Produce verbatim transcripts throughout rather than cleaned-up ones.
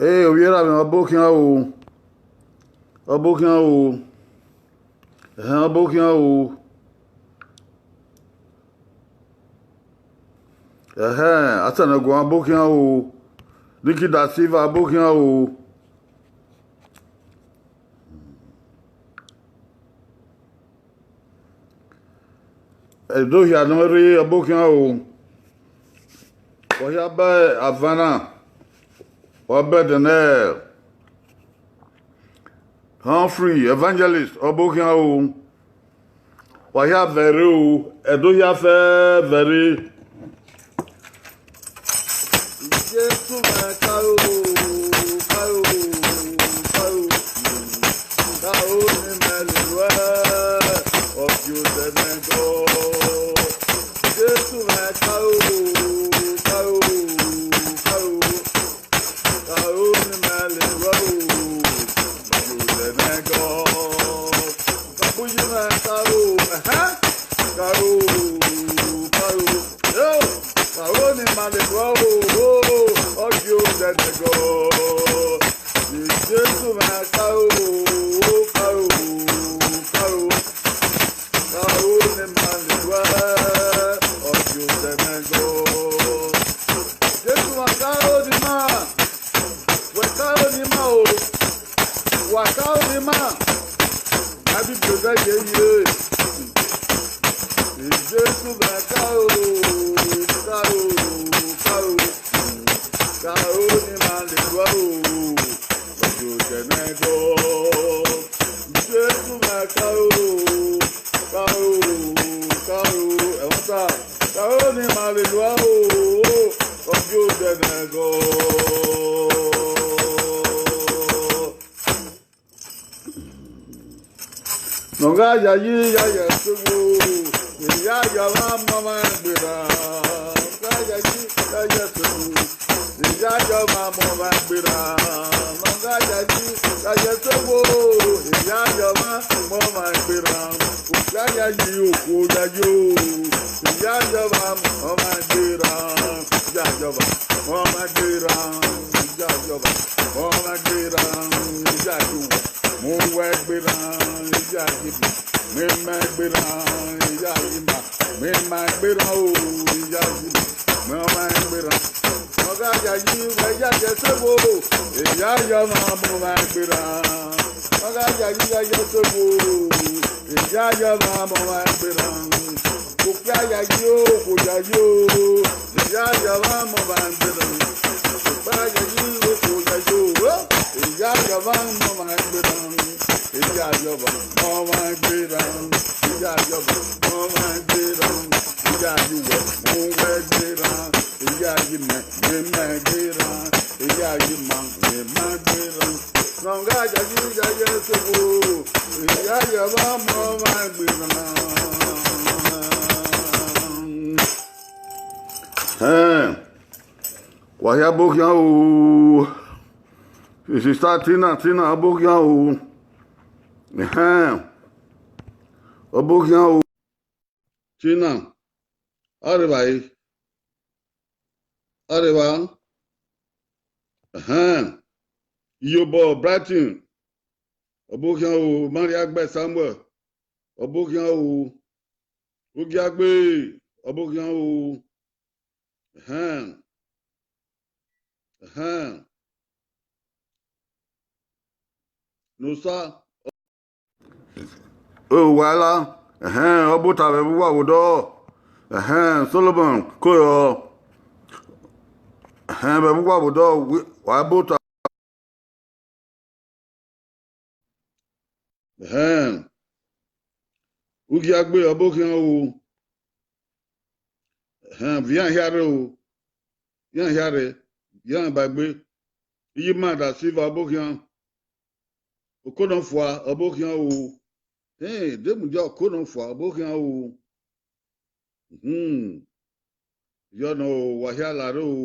Ee, ovbi erha mwẹ, ọ bọ khian o. Ọ bọ khian o. Ẹhẹn, ọ bọ khian o. Ẹhẹn, Asanẹguan, ọ bọ khian o. Nikki da Silva, ọ bọ khian o. Edo hia ne ọ rre, ọ bọ khian o. Ọ hia ba Havana, ọ ba Daniel, Humphrey, Evangelist, ọ bọ khian o. Wa hia vbe rre o, Edo hia fẹ vbe rre. Jesu mwẹ karo, karo, karo, karo ne imẹ le ruẹ, ọ gie odẹ nẹ gọ. Jesu mwẹ karo, karo, karo, karo ne imẹ le ruẹ o, ọ gie odẹ nẹ gọ. Babuyi mwẹ karo, ẹhẹn, karo, karo, yo, karo ne ima le ruẹ o, ọ gie odẹ nẹ gọ. Jesu mwẹ karo, karo, karo, karo ne ima le ruẹ, ọ gie odẹ nẹ gọ. Jesu mwẹ karo ne ima. Wẹ karo ne ima o, wa karo ne ima, a bi biodẹ ye ye. Jesu mwẹ karo, karo, karo, karo ne ima le ruẹ o, ọ gie odẹ nẹ gọ. Jesu mwẹ karo, karo, karo, ẹmwata, karo ne ima le ruẹ o, ọ gie odẹ nẹ gọ. Ne ọ gha yayi ya ye ẹse wo, eya ya ọmwa mu ọmwa gberra. Ne ọ gha yayi ya ye ẹse wo, eya ya ọmwa mu ọmwa gberra. Ne ọ gha yayi ya ye ẹse wo, eya ya ọmwa mu ọmwa gberra. Okpia yayi, okhuo yayi o, eya ya ọmwa mu ọmwa gberra. Eya ya ọmwa mu ọmwa gberra. Eya ya ọmwa mu ọmwa gberra. Eya ya uwẹ mu uwẹ gberra. Eya ya ima mu ima gberra. Eya ya ima mu ima gberra o, eya ya ima mu ọmwa gberra. Ne ọ gha yayi wẹ ya ye ẹse wo, eya ya ọmwa mu ọmwa gberra. Ne ọ gha yayi ya ye ẹse wo, eya ya ọmwa mu ọmwa gberra. Okpia yayi o, okhuo yayi o, eya ya ọmwa mu ọmwa gberra. Okpia yayi, okhuo yayi o, eya ya ọmwa mu ọmwa gberra. Eya ya ọmwa mu ọmwa gberra. Eya ya ọmwa mu ọmwa gberra. Eya ya uwẹ mu uwẹ gberra. Eya ya imẹ mu imẹ gberra. Eya ya ima mu ima gberra. Ne ọ gha yayi ya ye ẹse wo, eya ya ọmwa mu ọmwa gberra. Ẹhẹn, wa hia bọ khian o. Sista Tina, Tina, ọ bọ khian o. Ẹhẹn, ọ bọ khian o. Tina, a rre evbare, a rre evba. Ẹhẹn, Iyobọ Brighton, ọ bọ khian o. Mariagbẹ Samuel, ọ bọ khian o. Ogiagbe, ọ bọ khian o. Ẹhẹn. Ẹhẹn. Nosa. O wa la. Ẹhẹn, ọ bọ ota vbe ẹvbo uwa vbe odọ. Ẹhẹn, Solomon, ko yọ. Ẹhẹn, vbe ẹvbo uwa vbe odọ, wa bọ ota. Ẹhẹn. Ugiagbe, ọ bọ khian o. Ẹhẹn, vian hia rre o. Iran hia rre, iran ba egbe. Iyima da Silva, ọ bọ khian. Oko nọ fua, ọ bọ khian o. Ẹhẹn, de mudia oko nọ fua, ọ bọ khian o. Hmm. Yọ nọ o, wa hia la rre o.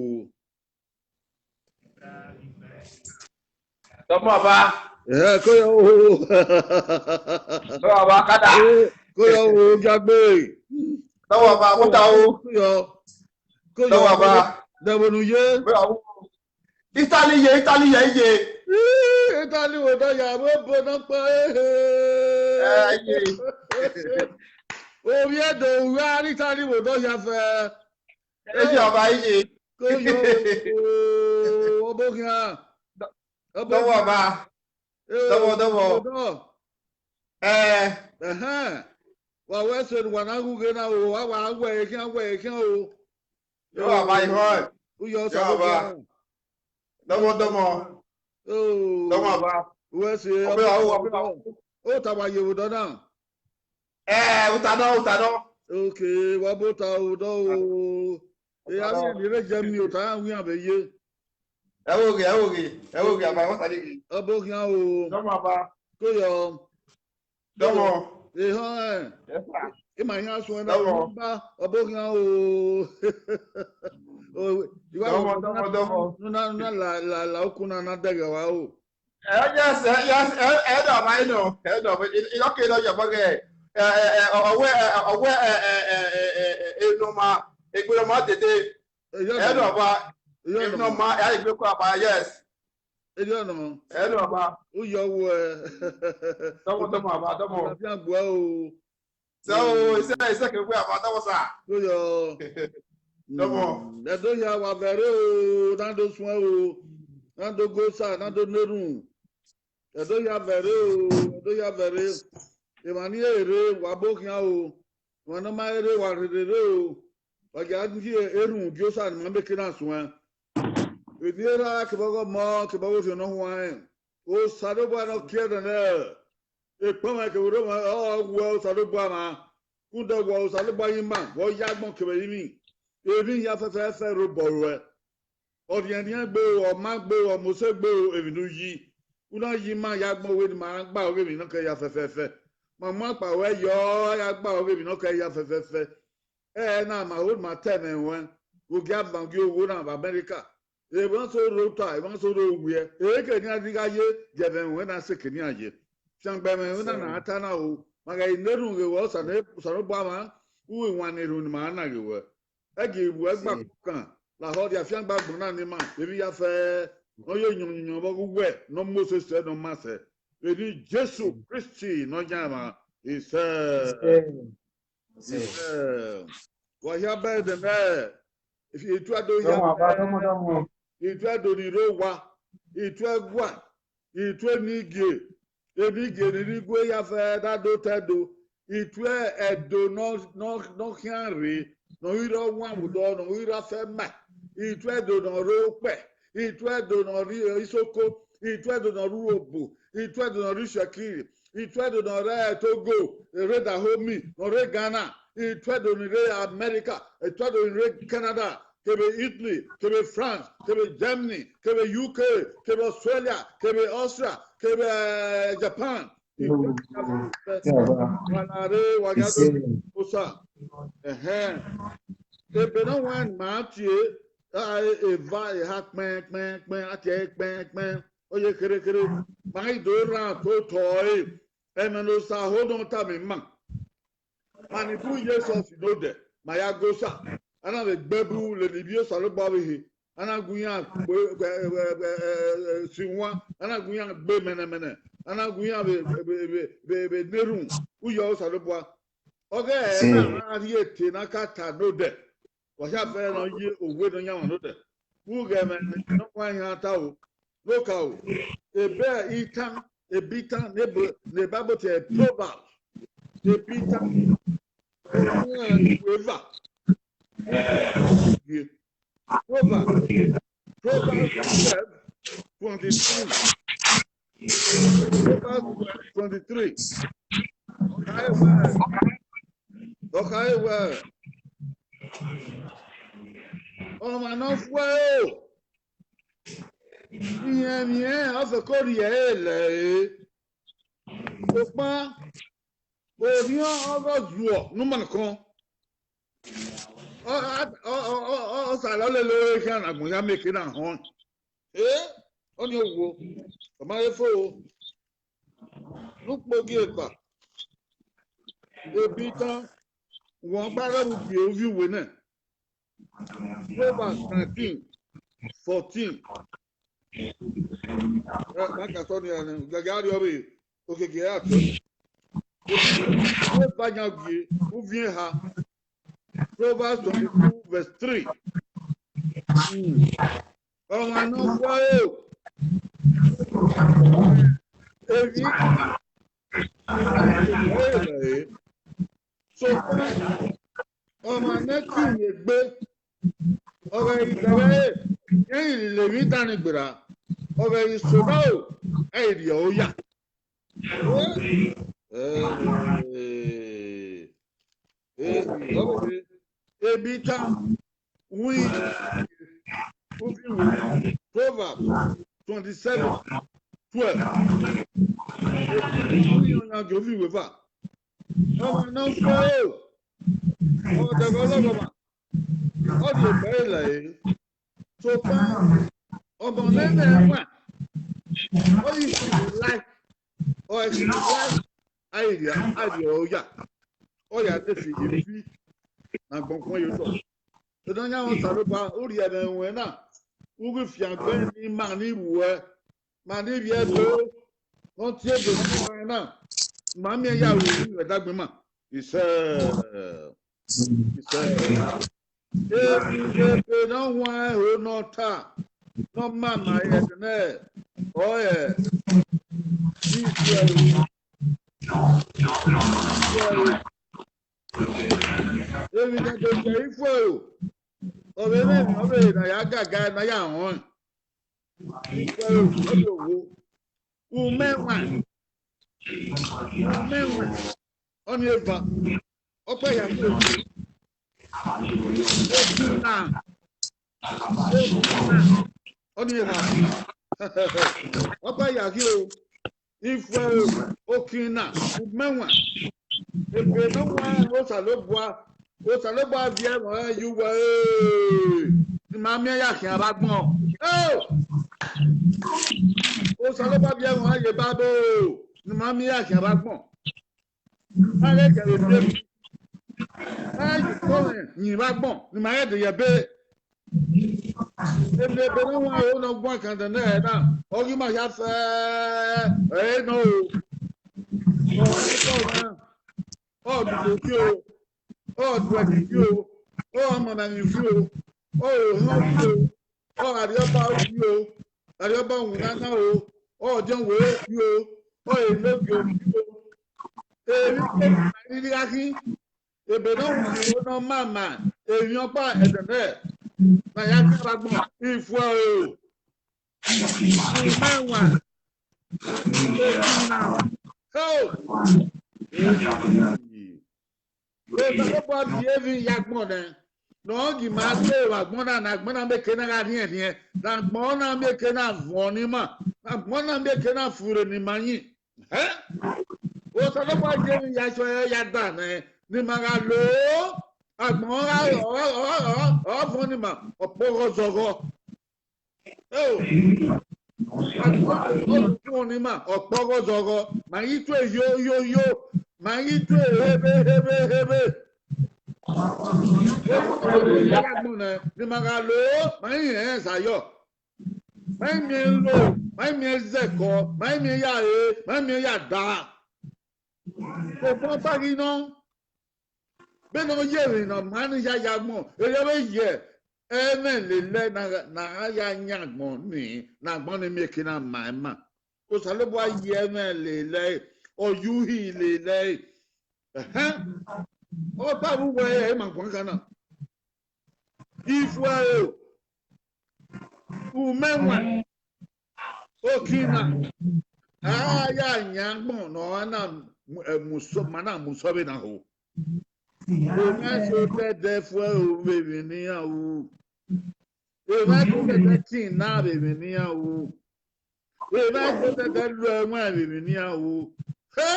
Tọmọ ọba. Ẹhẹn, ko yọ o. Tọmọ ọba kada. Ee, ko yọ o, Ogiagbe. Tọmọ ọba, wota o. Ko yọ. Ko yọ. Tọmọ ọba. Dẹvbo ne u ye. Ko yọ o. Italy ye, Italy ye, ye. Italy vbe odọ ya, vbe obo nọkpa, ehe. Eh, ye. Ovbi Ẹdo, uwa ne Italy vbe odọ ya fẹ. Eyi ọba, eyi. Ko yo, ọbokhian. Dọmọ ọba. Eh, dọmọ, dọmọ. Odọ. Eh. Ẹhẹn. Wa wẹ sẹ ne uwa na ghughe na o, wa wa wẹ ekhian, wẹ ekhian o. Yọ ọba ihọ. Uyọ sa ọba. Dọmọ, dọmọ. Oh. Dọmọ ọba. Wẹ sẹ ọba. Ọba, ọba. O ta wa ye vbe odọ na. Eh, uta nọ, uta nọ. Okay, wa bota odọ o. E a ni re Germany, ota ya wian vbe ye. Ẹ wo ghe, ẹ wo ghe, ẹ wo ghe, aba, wa ta ni ghe. Ọbokhian o. Dọmọ ọba. Ko yọ. Dọmọ. Ehọ, ẹ. Yes, sir. Ima yan suẹn na, dọmọ. Ba, ọbokhian o. O, iwa dọmọ, dọmọ, dọmọ. Na, na, la, la, la, okuna na dẹghe wa o. Eh, yes, eh, yes, eh, eh, no, I know, eh, no, but it, it, okay, no, yeah, but, eh, eh, eh, eh, ọwẹ, eh, ọwẹ, eh, eh, eh, eh, eh, eh, eh, no, ma, egbe no, ma, dede. Eh, yeah, eh, no, no. But, eh, yeah, no, no, ma, eh, egbe ko, but, yes. Eh, yeah, no. Eh, no, but. Uyọ wẹ. Tọmọ, tọmọ, but, tọmọ. Ọlọfian gbuẹ o. So, isẹ, isẹ kevbe aba, that was a. Yo, yo. Come on. Mm, Ẹdo hia wa vẹrẹ o, na do suẹn o, na do gosa, na do nerhun. Ẹdo hia vẹrẹ o, Ẹdo hia vẹrẹ. Emwa ni rere wa bokhian o, emwa ne ọ ma rere wa rherere o. Wa gia gie erhunmwu gie osa ne ima mieke na suẹn. Eni erha kevbe ọghe ọmọ kevbe ọghe orhiọn ne ọ huanrẹn. Osanobua ne ọ kie ẹdẹ nẹ, ekpọnmwẹ kevbe orọmwẹ, ọ wẹ Osanobua mwa. Rhunmwuda wẹ Osanobua ye ima, vbe ọ ye agbọn kevbe ẹrinmwi. Emwi hia fẹfẹfẹ rre obọ ruẹ. Ọrhiẹnrhiẹn gbe o, ọma gbe o, ọmose gbe o, emwi ne u yi. U na ye ima ye agbọn wẹ ne ima gba ọghe emwi nọ kẹ hia fẹfẹfẹ. Ma mu akpa ruẹ yọ, a ya gba ọghe emwi nọ kẹ hia fẹfẹfẹ. Ẹna ma ho ma ta ẹmwẹ ruẹn, vbe ogie avan gie owo na vbe America. Emwa so rre ota, emwa so rre owiẹ, eke nian ni gha ye, gie ẹmwẹ ruẹn na sẹ eke nian ye. Fiangbe ẹmwẹ ruẹn na na ta na o, ma ghẹ ne erhunmwu ghe wẹ Osanobua mwa, u i wan ne erhunmwu ne ima na ghe wẹ. Ẹ gie vbuẹ gba kan, lahọ rhie afiangbe agbọn na ne ima, emwi ya fẹ, ne ọ ye yọnmwọyọnmwọ vbe ọghe uwẹ, ne ọ mu ose sẹ, ne ọ ma sẹ. Vbe eni Jesu Kristi ne ọ yan mwa, isẹ. Isẹ. Wa hia ba ẹdẹ nẹ, itu Ẹdo hia, itu Ẹdo ni rre owa, itu Ẹgua, itu Enigie, Enigie ni rre igue ya fẹ da do ta Ẹdo, itu Ẹdo ne ọ, ne ọ, ne ọ khian rre, ne ọ ghi rre Ọwanmwodọ, ne ọ ghi rre Afẹma, itu Ẹdo ne ọ rre Okpẹ, itu Ẹdo ne ọ rre Isoko, itu Ẹdo ne ọ rre Urhobo, itu Ẹdo ne ọ rre Ishẹkiri, itu Ẹdo ne ọ rre Togo, rre Dahomey, ne ọ rre Ghana, itu Ẹdo ni rre America, itu Ẹdo ni rre Canada, kevbe Italy, kevbe France, kevbe Germany, kevbe U K, kevbe Australia, kevbe Austria, kevbe, eh, Japan. Wa na rre, wa gha do osa. Ẹhẹn. Ebe ne ọ wan ma tie, a, eva eha kpẹn, kpẹn, kpẹn, a tie ẹre kpẹn, kpẹn. Ọ ye kherhe kherhe. Ma i do rran otọ ẹre. Ẹmwẹ ne Osa ho ne ọ tama ima. Ma ni bun Jesus ne odẹ, ma ya go Osa. A na vbe gbe ẹbu lele ivbi Osanobua ọvbehe. A na gu iran gbe, gbe, gbe, gbe, eh, eh, si wan. A na gu iran gbe mẹnẹmẹnẹ. A na gu iran vbe, vbe, vbe, vbe, vbe ne erhunmwu. Uyọ Osanobua. Ọghe ẹre na rhie ete ne a ka ta ne odẹ. Wa hia fẹ ne ọ ye owe ne ọ yan mwa ne odẹ. Vbe ughẹ ẹmwẹ ne ọ wan iran ta o. Ne okaro, ebe itan, ebe itan, ne ebe, ne Bible tie Proverbs, ebe itan, eva, Proverbs, Proverbs twelve twenty-three. Proverbs twelve twenty-three. Ọ khare wẹẹ, ọ khare wẹẹ, ọmwa ne ọ fuẹre o, irẹn emwi ẹnrẹn ọ fẹko rhie ẹre lẹre. Sokpan, orhiọn ọghe ọzuọ ne u ma nọkọn. Ọ, ọ, ọ, ọ, ọ, ọ sẹ lele ore khian ne agbọn hia mieke na họn. Eh, ọnii owo, ọ ma he fo. Ne ukpogieva, ebe itan, wẹ ọkpa gha vbe ugie uvbi uwe nẹ. Proverbs nineteen fourteen. Ẹ, ma ka sọ nian nẹ, gẹgẹ a rhie ọvbe, okiekie a tọ. Uwẹ ba yan gie, uviẹn ha. Proverbs twenty-two verse three. Hmm. Ọmwa ne ọ khuẹe o. Emwi ẹre. Sokpan, ọmwa ne ẹ tie egbe, ọ ghẹ ghi zẹvbe ẹre, irẹn i lele emwi dan ni gberra, ọ ghẹ ghi sẹ odaro, ẹ i rhie ọre oya. Eh, eh, eh, ebi ta, uwi, uvi wẹ, Proverbs twenty-seven twelve. Uwi ọyan gie uvi wẹ eva. Ọmwa ne ọ khuẹe o, ọ dẹghe ọlọghọmwa, ọ rhie egbe ẹre la ẹre. Sokpan, ọmọ ne ẹmwẹ ẹmwa, ọ ghi sẹ life, ọ ghi sẹ life, a i rhie, a i rhie ọre oya, ọ ya de fi emwi fi ne agbọn khuẹn ye otọ. Edan yan Osanobua, u rhie ẹmwẹ ruẹn na, u ghi fiangbe ne ima ni ruẹ, ma ni vbiẹ do, ne ọ tie egbe ne ọ ruẹn na, ma miẹn ya ru ẹdagbe ima. Isẹ. Isẹ. Ebe ne ọ huanrẹn ho ne ọ ta, ne ọ ma ma ẹdẹ nẹ, ọ rẹ Ifuẹro. Ifuẹro. Emwi ne ọ do ye Ifuẹro, ọ vbe mwẹ emwi ọvbehe ne a ya gaga ne a ya rọnrẹn. Ifuẹro, ọ do wo. Umẹwaẹn. Umẹwaẹn. Ọnii eva. Ọkpa ya khin o. Okina. Okina. Ọnii eva. Ọkpa ya khin o. Ifuẹro, okina, umẹwaẹn. Ebe ne ọ wa Osanobua, Osanobua viọ ẹmwẹ ọnrẹn ye uwẹ, ee, ne ima miẹn ya khian vbe agbọn. Ee! Osanobua viọ ẹmwẹ ọnrẹn ye Bible, ne ima miẹn ya khian vbe agbọn. A ghẹ kẹvbe ebe, a ghẹ ye ukọmwẹ yin vbe agbọn, ne ima ghẹ de ye ẹbe. Emwi ebe ne ọ huanrẹn ho ne ọ guan kan dẹnẹrẹ na, ọ ghi ma hia fẹẹ, ẹ i nọ o. Ọ ghi tọ na, ọ du iko fi o, ọ du ẹki fi o, ọ ọmọ na ni fi o, ọ ohan fi o, ọ arriọba fi o, arriọba winna na o, ọ ọdiọn wẹ fi o, ọ enogie fi o. Emwi kherhe ne a rhirhi gha khin. Ebe ne ọ wu ne ọ ma ma emwi ọkpa ẹdẹdẹ ne a ya khian vbe agbọn, Ifuẹro, umẹwaẹn, okina. Ho! Osanobua viọ emwi ye agbọn nẹ, ne ọ ghi ma gbe vbe agbọn na, ne agbọn na mieke na gha rhiẹnrhiẹn, ne agbọn na mieke na vuọn ne ima, ne agbọn na mieke na furre ne ima yin. Ẹn? Osanobua ye emwi ya sẹ ọre ya da nẹ, ne ima gha lo, agbọn gha, ọ, ọ, ọ, ọ vuọn ne ima, ọ kpọghọ zọghọ. Eo, agbọn ọ vuọn ne ima, ọ kpọghọ zọghọ, ma ghi tue yo, yo, yo, ma ghi tue hebe, hebe, hebe. Agbọn nẹ, ne ima gha lo, ma ghi rẹn ẹzayọ. Ma i miẹn lo, ma i miẹn zẹkọ, ma i miẹn ya re, ma i miẹn ya da. Sokpan ọkpa ghi nọ, vbene ọ ye emwi ne ọ ma ni ya ya agbọn, erriọ vbe ye ẹmwẹ lele ne a gha, ne a gha ya yan agbọn ni, ne agbọn ni mieke na ma ima. Osanobua ye ẹmwẹ lele, ọ ye uhi lele. Ẹhẹn. Ọ tama uwẹ ẹre ma guan kan na. Ifuẹro, umẹwaẹn, okina, a ya yan agbọn ne ọ na mu, ẹ, mu sọ, ma na mu sọ vbe na ho. Emwa eso dẹdẹ Ifuẹro vbe emwi ne iran ru. Emwa eso dẹdẹ okina vbe emwi ne iran ru. Emwa eso dẹdẹ lo ẹwaẹn vbe emwi ne iran ru. He!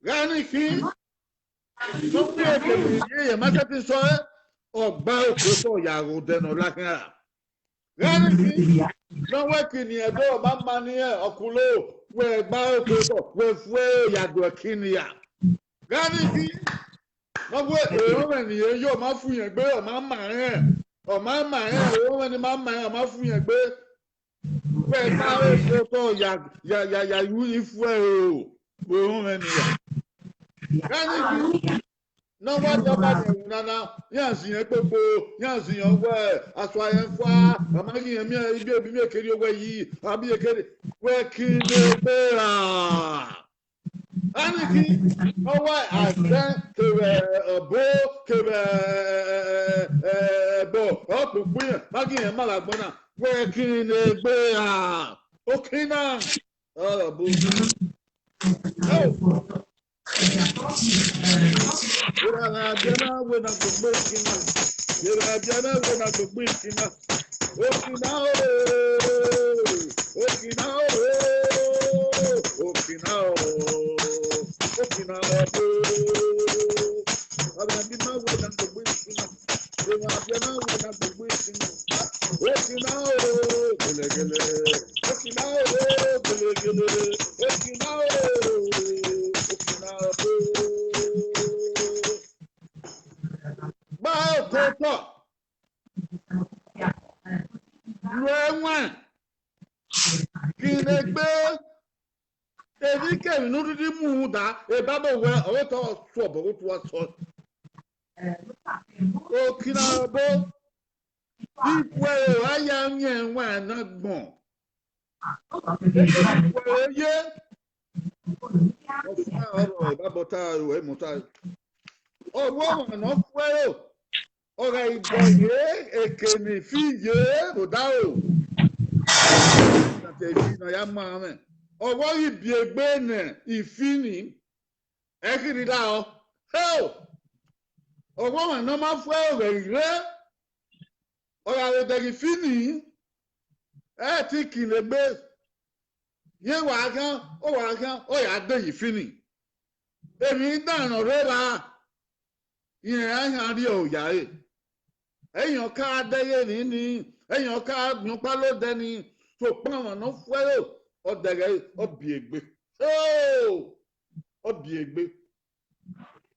Gha ni khin, ne ọ kpẹn ekẹn vbe ye ma sẹtin sẹ ọre, ọ gba oko otọ ya ghe odẹ ne ọ la khian ra. Gha ni khin, ne ọ wẹ kini ẹdẹ ọmama ni ọkulo, wẹ gba oko otọ, wẹ fu ẹre ya do ẹki ni ra. Gha ni khin, ne ọ wẹ erọnmwẹ ne irẹn ye ọ ma fu irẹn gbe, ọ ma ma rẹn, ọ ma ma rẹn, ọ ma ma rẹn, ọ ma fu rẹn egbe. Wẹ ka re sotọ ya, ya, ya, ya ru ifuẹ ro, vbe orhunmwẹ ne iran. Gha ni ghi ne ọ wa ya ọba ne ẹvbo nana, iran ziẹn kpokpo, iran ziẹn wẹ asua rẹn fua, a ma ghi rẹn miẹn ibiebi miẹn kere owẹ yi, a miẹn kere wẹ kine egbe ra. Aniki, ọ wa azẹ kevbe ọbo kevbe ẹbọ, ọ kpokpo iran, ma ghi rẹn ma vbe agbọn na, wẹ kine egbe ra. Okina, ọrọbo. Erha gha biẹ na wẹ na gbogbo ikina. Erha gha biẹ na wẹ na gbogbo ikina. Okina o, okina o, okina o, okina o. Erha gha biẹ na wẹ na gbogbo ikina. Erha gha biẹ na wẹ na gbogbo ikina. Okina o, gelegele. Okina o, gelegele. Okina o, okina o. Gba okotọ. Ru ẹwaẹn. Kine egbe. Emwi kemwi ne u rhirhi mu rhunmwuda, Baibol wẹẹ, ọ vbe tọ su obọ vbe otu asọn. Okina obo, ifuẹ ro a ya miẹn ẹwaẹn ne agbọn. Ifuẹ ro ye. Ọfumwa ọrọ Baibol ta ro, ẹ mu ta ro. Ọ ru ọmwa ne ọ fuẹro. Ọ gha ghi bọ ye eke ne ifi ye vbe odaro. Emwi ne ọ ya ma mwẹ, ọ vbe ghi biegbe ne ifi ni, ẹ i khirhi lahọ. Heo! Ọ ru ọmwa ne ọ ma fuẹro vbe ẹre, ọ gha vbe dẹghe ifi ni, ẹ i te kine egbe. Rẹn wa khian, ọ wa khian, ọ ya dẹghe ifi ni. Emwi dan ne ọ rre evba, irẹn a khian rrie ọre ya re. Ẹyan ka dẹghe emwi ni, ẹyan ka miẹn ọkpa lodẹ ni, sokpan ọmwa ne ọ fuẹro, ọ dẹghe, ọ biegbe. Heo! Ọ biegbe.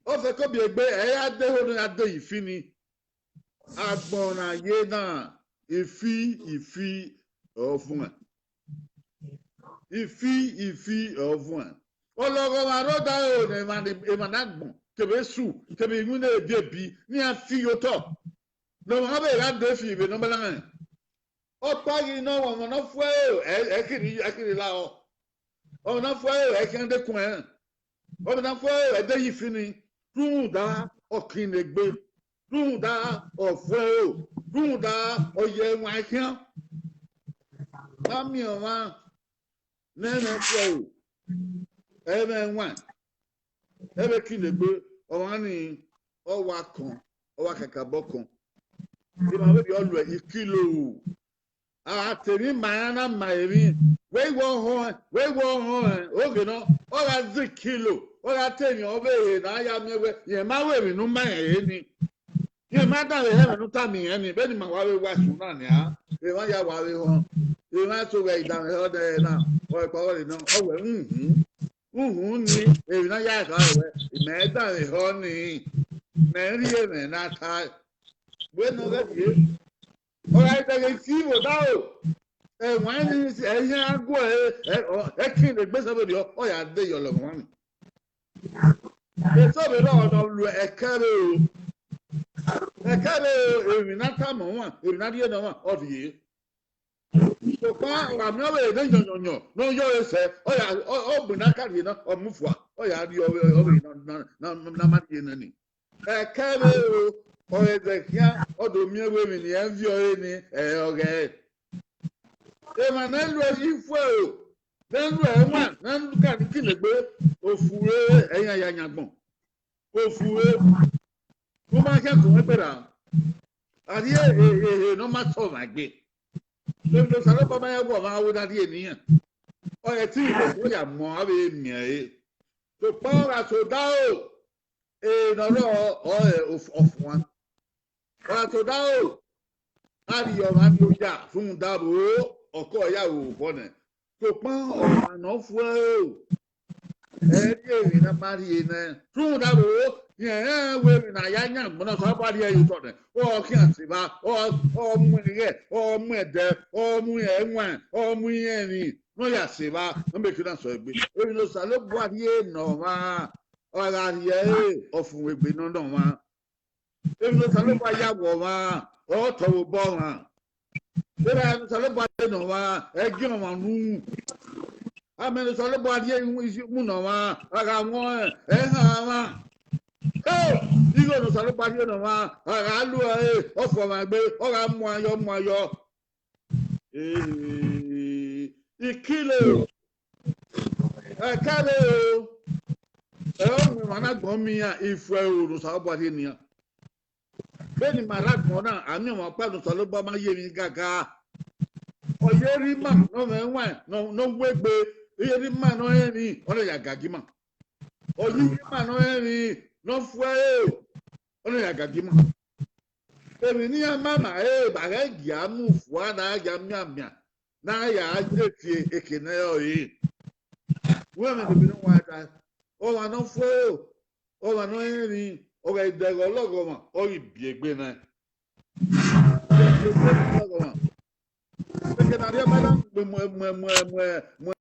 Ọ fẹko biegbe, ẹ i ra deho ne a dẹghe ifi ni. Agbọn na ye na, ifi, ifi, ọ vuẹn. Ifi, ifi, ọ vuẹn. Ọlọghọmwa rre odaro ne emwa ni, emwa ne agbọn, kevbe esu, kevbe iwinna ebiebi, ne iran fi ye otọ. Ne ọmwa vbe gha de fi vbe ne ọ ma na rẹn. Ọkpa ghi ne ọmwa ne ọ fuẹro, ẹ, ẹ i khirhi, ẹ i khirhi lahọ. Ọmwa ne ọ fuẹro, ẹ i khian de kuẹn. Ọmwa ne ọ fuẹro, ẹ i dẹghe ifi ni. Rhunmwuda ọ kine egbe. Rhunmwuda ọ fuẹro. Rhunmwuda ọ ye ẹwaẹn khian. Ma miẹn ọmwa ne ẹmwẹ fuẹro, ẹmwẹ ẹwaẹn, ẹ vbe kine egbe, ọmwa ni, ọ wa kọn, ọ wa kakabọ kọn. Emwa vberriọ lu ikilo. A te emwi ma iran na ma emwi, wẹ i wẹ ọhọn, wẹ i wẹ ọhọn, oghe nọ, ọ gha zẹ ikilo, ọ gha te emwi ọvbehe ne a ya miẹn wẹ, rẹn ma ru emwi ne u ma rẹn re ni. Rẹn ma danmwehọ ẹmwẹ ne u tama irẹn ni, vbene ima wa vbe wa ẹsu na nian, emwa ya wa vbe họn, emwa so ghẹ i danmwehọ nẹ na, ọ ẹkpa ọrọre nọ, ọ wẹ uhunmwu, uhunmwu ni, emwi ne a ya kha wẹ, imẹ danmwehọ ni, mẹ rhie ẹmwẹ ne a tae, wẹ ne ọ ghẹ rhie. Ọ gha dẹghe ifi vbe odaro, ẹwaẹn ni, ẹ i khian gu ẹre, ẹ, ọ, ẹ kine egbe sẹ vberriọ, ọ ya de yọ lẹ ọmwa ni. Eso vbe rrọọ ne ọ lu ẹkẹ vbe ro. Ẹkẹ vbe ro, emwi ne a tama ọmwa, emwi ne a rhie ne ọmwa, ọ rhie. Sokpan ọ gha miẹn ọvbehe ne yọnyọnyọ ne ọ yọre sẹ, ọ ya, ọ, ọ gbe ne a ka rhie na, ọ mu fua, ọ ya rhie ọvbehe, ọvbehe na, na, na, na ma rhie nẹ ni. Ẹkẹ vbe ro, ọ ghe zẹ khian, ọ do miẹn wẹ emwi ne irẹn viọ ẹre ni, ẹ, ọ ghẹ. Emwa ne ẹ lu ẹre ifuẹro, ne ẹ lu ẹwaẹn, ne ẹ ka ni kine egbe, ofu re ẹyan ya yan agbọn. Ofu re, u ma khian gun ẹgbẹe ra. A rhie ehe ne ọ ma sẹ ọmwa egbe. Emwi ne Osanobua ma ya gu ọmwa aro na rhie ne iran. Ọ rẹn te iran ya mu avbe miẹn ẹre. Sokpan ọ gha sẹ odaro, e ne ọ rrọọ ọre ọf-, ọfuan. Ọ gha sẹ odaro, a rhie ọmwa ni oya rhunmwuda vbe ọkọ ya ru obọ nẹ. Sokpan ọmwa ne ọ fuẹro, ẹ i rhie emwi ne a ma rhie nẹ. Rhunmwuda vbe Rẹn rẹn wẹ emwi ne a ya yan agbọn na, Osanobua rhie ẹre ye otọ nẹ. Ọ khian sẹ evba, ọ, ọ mu ẹghẹ, ọ mu ẹdẹ, ọ mu ẹwaẹn, ọ mu irẹn emwi ne ọ ya sẹ evba, ọ mieke na sẹ ọre gbe. Emwi ne Osanobua rhie ne ọmwa, ọ gha rhie ẹre, ọ fun egbe ne ọ nọ ọmwa. Emwi ne Osanobua ya wọ ọmwa, ọ tọ vbe obọ ọmwa. Erha ne Osanobua rhie ne ọmwa, ẹ giẹn ọmwa unu. Amẹ ne Osanobua rhie mu ne ọmwa, a gha wọn ẹn, ẹ han ọmwa. Ẹ, igho ne Osanobua rhie ne ọmwa, a gha lu ẹre, ọ fua ọmwa egbe, ọ gha muan yọ, muan yọ. Ee, ikilo, ẹkẹre o, ẹ, ọ mu emwa na agbọn miẹn iran, ifuẹ ro ne Osanobua rhie ne iran. Vbene ima rre agbọn na, a miẹn ọmwa ọkpa ne Osanobua ma ye emwi gaga. Ọ ye erha ima ne ọ mwẹ ẹwaẹn, ne ọ, ne ọ wu egbe, ọ ye erha ima ne ọ rẹn emwi, ọ na ya gaga ima. Ọ ye ima ne ọ rẹn emwi, ne ọ fu ẹre, ọ na ya gaga ima. Emwi ne iran ma ma ẹre, vbe a ghẹ gia mu fua ne a ya mianmian, ne a ya ye tie eke ne ẹ re. Wẹ ẹmwẹ ne emwi ne ọ wa ta, ọmwa ne ọ fu ẹre, ọmwa ne ọ rẹn emwi, ọ gha dẹghe ọlọghọmwa, ọ ghi biẹ egbe nẹ. Eke ne arriọba na mu, mu, mu, mu, mu, mu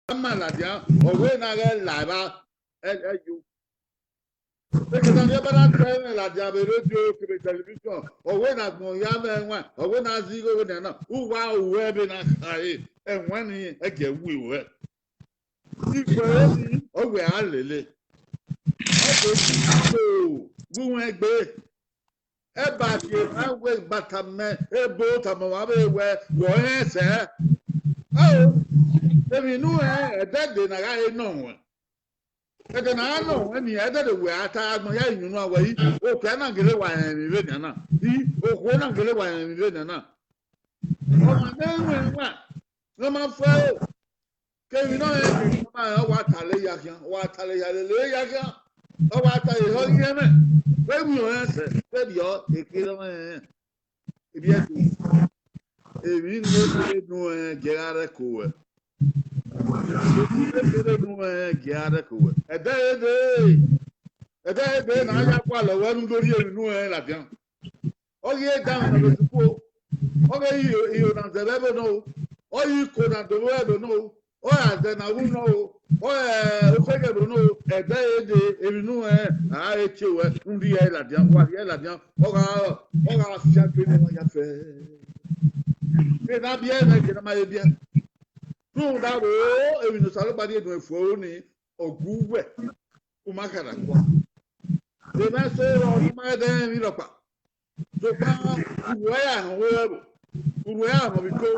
ama ladian, ọ wẹ ne a ghẹ la evba, ẹ, ẹ yo. Eke ne arriọba na ta ẹmwẹ ladian vbe radio kevbe television, ọ wẹ ne agbọn ya mwẹ ẹwaẹn, ọ wẹ ne a zẹ igho vbe nian na, uwa ru ẹre vbene a khare, ẹwaẹn ni ẹgiẹ wu ruẹ. Ikhuẹrhẹ ni ọ wẹ a lele. Ọ do gu wẹ egbe. Ẹba tie ma wẹ gba tama ebo tama ọmwa vbe wẹ wẹ ọ rẹn sẹ. Ao, emwi ne u rẹn, ẹdẹdẹ na gha re nọ ruẹn. Ẹdẹ na gha nọ ruẹn ni, ẹdẹdẹ wẹ a ta agbọn ya iyunu a wẹ, i, okpia na gele wa rẹn emwi vbe nian na. I, okhuo na gele wa rẹn emwi vbe nian na. Ọmwa ne ẹ i mwẹ ẹwaẹn, ne ọ ma fu ẹre, ke emwi ne ọ rẹn, ọ ma rẹn, ọ wa ta lele ya khian, ọ wa ta lele ya lele ya khian, ọ wa ta ehe ọ ghi rẹn mwẹ, vbe emwi ọ rẹn sẹ, vberriọ, eke ne ọ rẹn rẹn. Ibiẹdo, emwi ne ọ kere nu rẹn gie gha rẹko ruẹ. Emwi ne ọ kere nu rẹn gie gha rẹko ruẹ. Ẹdẹ ẹre dee, ẹdẹ ẹre dee ne a ya gualọ ruẹ ne u do rhie emwi ne u rẹn ladian. Ọ ghi e danmwẹ na vbe sukuu o, ọ ghi e iro na zẹ vbe ẹvbo nọ o, ọ ghi iko na do vbe ẹvbo nọ o, ọ gha zẹ na ru nọ o, ọ gha okheghe vbe nọ o, ẹdẹ ẹre dee, emwi ne u rẹn, a he tie ruẹ, u rhie ẹre ladian, wa rhie ẹre ladian, ọ gha, ọ gha fiangbe ne ọ ya fẹ. Ena biẹ mwẹ, ena ma he biẹ. Rhunmwuda vbe emwi ne Osanobua rhie nuẹn fo ni, ọ gu uwẹ, u ma kha na kua. Emwa eso rọ ma ẹdẹ rẹn emwi rhọkpa. Sokpan urhu ẹre a họn vbe ẹvbo, urhu ẹre a họn vbe iko.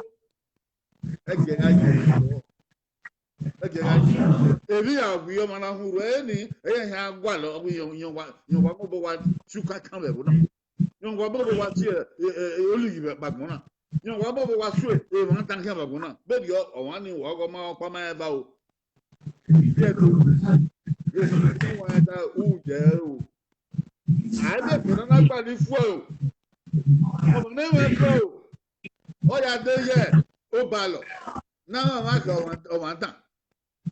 Ẹgiẹ gha ye, ẹgiẹ gha ye. Emwi ya wi ọmwa na họn urhu ẹre ni, ẹ i ya gualọ, ọ wẹ iyọn, iyọn wa, iyọn wa mobọ wa si ukankan vbe ẹvbo na. Iyọn wa mobọ wa si, ẹ, ẹ, ẹ, olighi vbe agbọn na. Iyọn wa mobọ wa si emwa dan khian vbe agbọn na. Vberriọ, ọmwa ni wa ọghọ ma ọkpa ma eva o. Ibiẹdo, emwi ne wa ta, u jẹ o. A i miẹn eke ne a na gbalọ ifuẹ o. Ọmwa ne mwẹ fẹ o, ọ ya de ye obalọ, ne a mwamwa kha ọmwa dan.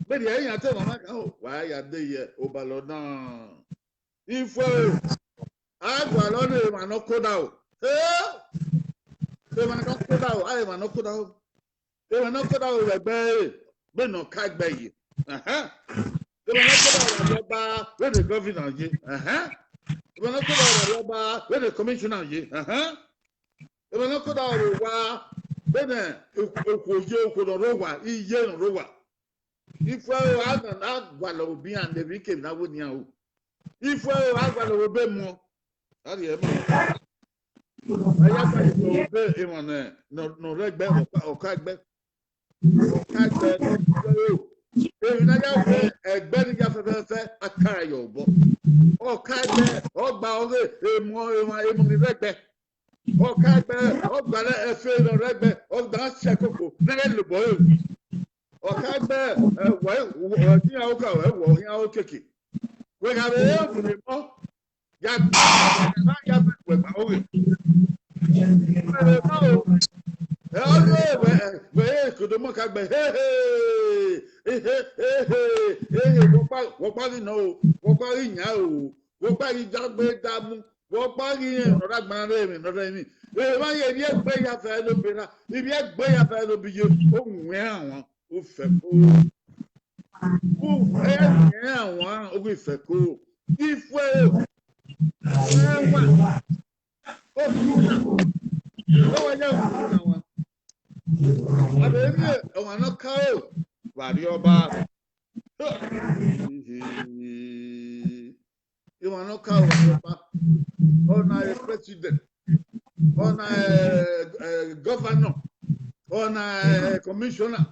Vberriọ iran te mwamwa kha o, wa ya de ye obalọ na. Ifuẹ o, a gualọ ne emwa ne ọ koda o. Ee, emwa ne ọ koda o, a emwa ne ọ koda o. Emwa ne ọ koda o vbe ẹgbẹ ẹre, vbene ọ ka ẹgbẹ ye. Ẹhẹn. Emwa ne ọ koda o vbe Arriọba, vbene governor ye. Ẹhẹn. Emwa ne ọ koda o vbe Arriọba, vbene commissioner ye. Ẹhẹn. Emwa ne ọ koda o vbe owa, vbene okhuo ye, okhuo ne ọ rre owa, iye ne ọ rre owa. Ifuẹ o, a na, a gualọ vbe obi iran ne emwi kemwi na wẹ ne iran ru. Ifuẹ o, a gualọ vbe obọ emọ. A rhie ẹmwẹ. A ya gualọ vbe obọ emọ ne, ne, ne ọ rre ẹgbẹ, ọka, ọka ẹgbẹ. Ọka ẹgbẹ, ifuẹ o. Emwi ne a ya wẹ ẹgbẹ ni ya fẹfẹfẹ, a ka ẹre ye obọ. Ọka ẹgbẹ, ọ gba ọghe emọ, emọ, emọ ni rre ẹgbẹ. Ọka ẹgbẹ, ọ gba ẹfe ne ọ rre ẹgbẹ, ọ da sẹ koko, ne ẹ ghẹ lobọ ẹre wi. Ọka ẹgbẹ, ẹ, wẹ, wẹ, iran oka, wẹ, wẹ, iran okeke. Wẹ gha vbe re emọ, ya, ya, ya, wẹ gba oghe. Wẹ gha vbe re emọ o. Ẹ, ọ ghe wẹ, wẹ, ekodo mọ ka gbe, he, he, he, he, he, he, he, wẹ ọkpa, wẹ ọkpa ghi nọ o, wẹ ọkpa ghi yan o. Vbe ọkpa ghi dagbe damu, vbe ọkpa ghi rẹn ne ọ ra gbaran rre emwi ne ọ rre emwi. Emwa ye ivbi ẹgbẹ ya fẹ ne obe na, ivbi ẹgbẹ ya fẹ ne obe ye, o wian wan, o fẹko. U ẹ wian wan, o ghi fẹko. Ifuẹ o, ẹ wa. Otu na, ọ wa ya otu na wa. A vbe miẹn ọmwa ne ọ ka aro vbe Arriọba. Emwa ne ọ ka aro vbe Arriọba. Ọna president, ọna governor, ọna commissioner,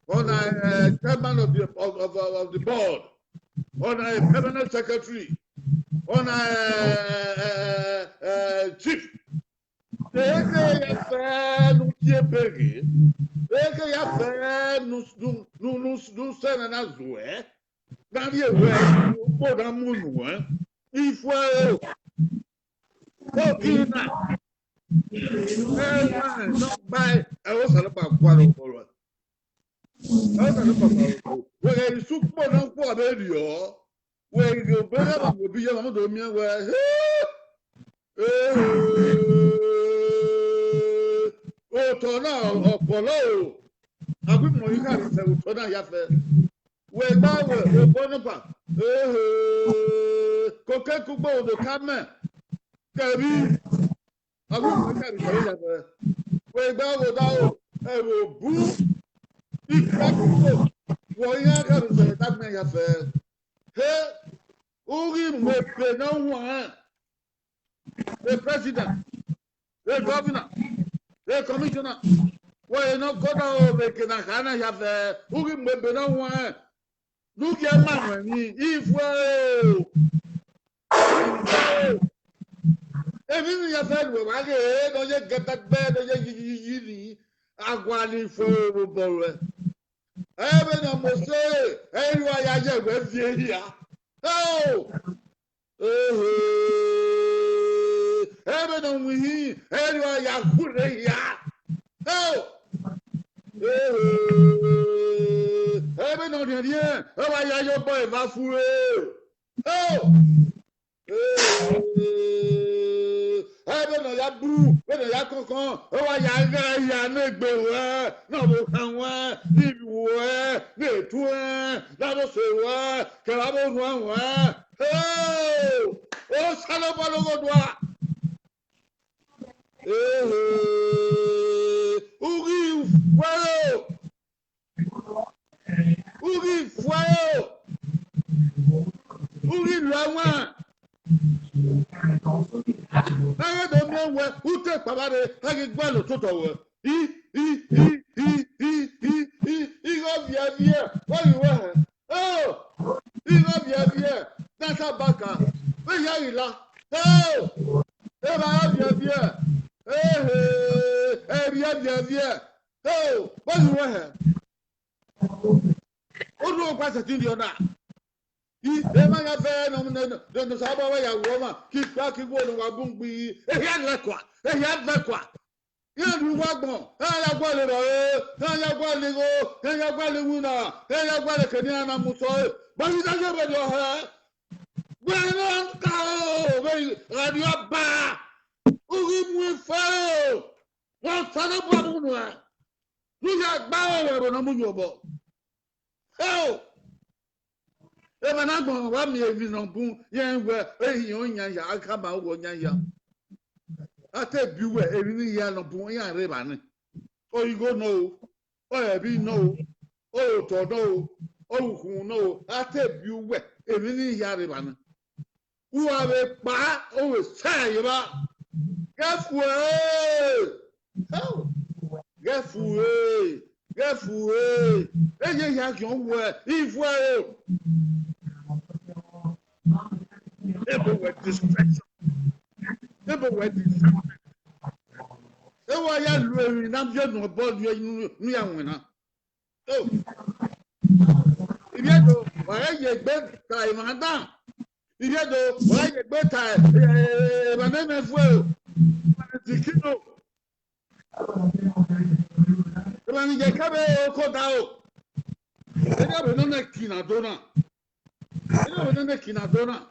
ọna chairman of the, of, of, of the board, ọna permanent secretary, ọna chief. Eke ya fẹ ne u tie ebe ghe, eke ya fẹ ne u, ne u, ne u, ne u sẹ ne a na zuẹ, ne a rhie wẹ ukpo na mu nuẹn, ifuẹ o, oki na, ẹmwẹ ne ọ gba ẹre, Osanobua gualọ obọ ruẹ. Osanobua gualọ obọ ruẹ. Wẹ ghẹ i sẹ ukpo ne ukpo vbe rriọ, wẹ ghe obọ ẹre vbe obi ye, ma do miẹn wẹ, he, ehe, otọ na ọ kpọlọ o, a ghi mu ọre khare sẹ vbe otọ na ya fẹ. Wẹ gba wẹ obọ nọkpa, ehe, koke kugbo do ka mẹ, kẹvbi, a ghi mu ọre khare sẹ vbe ya fẹ. Wẹ gba wẹ odaro, ẹvbo bu, ikpẹkugbo, wẹ iran khare sẹ vbe dagbọn ya fẹ. He, u ghi mu ebe ne ọ huanrẹn. A president, a governor, a commissioner, wẹ ne ọ gọdọ vbe eke ne a kha na hia fẹ, u ghi mu ebe ne ọ huanrẹn, ne u gie ma mu emwi, ifuẹ o. Emwi ni ya fẹ ne uwẹ wa ghe, ne ọ ye gẹdẹgbẹ, ne ọ ye yiyiyi ni, a gualọ ifuẹ vbe obọ ruẹ. Ẹmwẹ ne ọ mose, ẹ i ru a ya ye ẹwẹ viẹ hia. Eo! Ehe! Ẹmwẹ ne ọ winhin, ẹ i ru a ya khure hia. Eo! Ehe! Ẹmwẹ ne ọ rhiẹnrhiẹn, ọ wa ya ye obọ eva fure. Eo! Ehe! Ẹ vbene ọ ya bu, vbene ọ ya kọnkọn, ọ wa ya gha ya ne egbe ruẹ, ne ọvbokhan ruẹ, ne ivbi ruẹ, ne etuẹn, ne avbe ose ruẹ, kevbe avbe orhuan ruẹ. Eo! Osanobua ne ọghe odua. Ehe! U ghi fuẹro. U ghi fuẹro. U ghi la wan. Ẹghẹ do miẹn wẹ, u te kpavba rre, a ghi gualọ ototọ ruẹ. I, i, i, i, i, i, i, igho viẹviẹ, ọ ghi wẹ hẹ. Eo, igho viẹviẹ, ne a ta baka, vbe hia ghi la. Eo, evba viẹviẹ, ehe, ẹriẹ viẹviẹ. Eo, vbọzẹ wẹ hẹ? Orhu ọkpa sẹtin rhie ọna. I, emwa ya fẹ ne, ne, ne, ne Osanobua ya ru ọmwa, ke ikpia ke igho ne wa bun gbe, ehia lẹkua, ehia vẹkua. Iran rhie uwu agbọn, iran ya gualọ erhọre, iran ya gualọ igho, iran ya gualọ iwinna, iran ya gualọ eke ne iran na mu sẹ ọre. Gba ghi da ye vberriọ hẹ. Wẹ ne ọ ka aro vbe Arriọba, u ghi mu ifuẹro, vbe Osanobua mu nuẹn, ne u ya gbe aro vbe ẹvbo ne ọ mu yu obọ. Eo! Emwa ne agbọn wa miẹn emwi ne ọ bun, rẹn wẹ ehiẹn ọ yan ya, a khama owẹ ọ yan ya. A te bi uwẹ, emwi ne I ya ne ọ bun, iran rre evba nẹ. Ọ igho nọ o, ọ ẹvbi nọ o, ọ otọ nọ o, ọ ukhunmwu nọ o, a te bi uwẹ, emwi ne I ya rre evba nẹ. U gha vbe kpa, u vbe sẹ ye evba. Ghẹ fue! Ghẹ fue! Ghẹ fue! Eye hia khian wẹ, ifuẹro. Ebo wẹ distraction. Ebo wẹ distraction. Ewa ya lu emwi na viọ nu obọ ne ya winna. Iviedo, wa ye egbe ta emwa dan. Iviedo, wa ye egbe ta emwa ne mẹ fuẹro. Emwa ne ti kino. Emwa ni ye kẹvbe oko daro. Ena vbe nọ nẹ eki na do na. Ena vbe nọ nẹ eki na do na.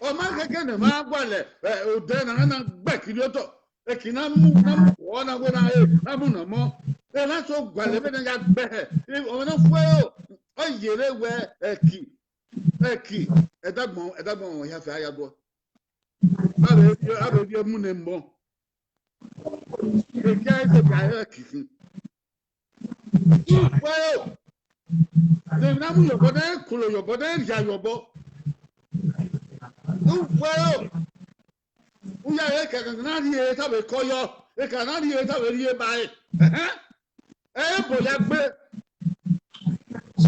Ọ ma khẹke ne ma gualọ, eh, odẹ na na gbe kiri otọ. Eki na mu, na mu ọ na wẹ na, eh, na mu na mọ. Ẹ na so gualọ vbene ya gbe hẹ. Ọ na fue o. Ọ yere wẹ Eki. Eki. Ẹdagbọn, ẹdagbọn ya fẹ ya dọ. Avbe, avbe mu ne mọ. Eki a se ga Eki. Ufuẹ o. De na mu yọbọ, de kolo yọbọ, de ya yọbọ. Ufuẹ o. Uya eka na rhie tavbe kọyọ, eka na rhie tavbe rhie ba e. Ẹhẹn. Ẹ bo ya gbe.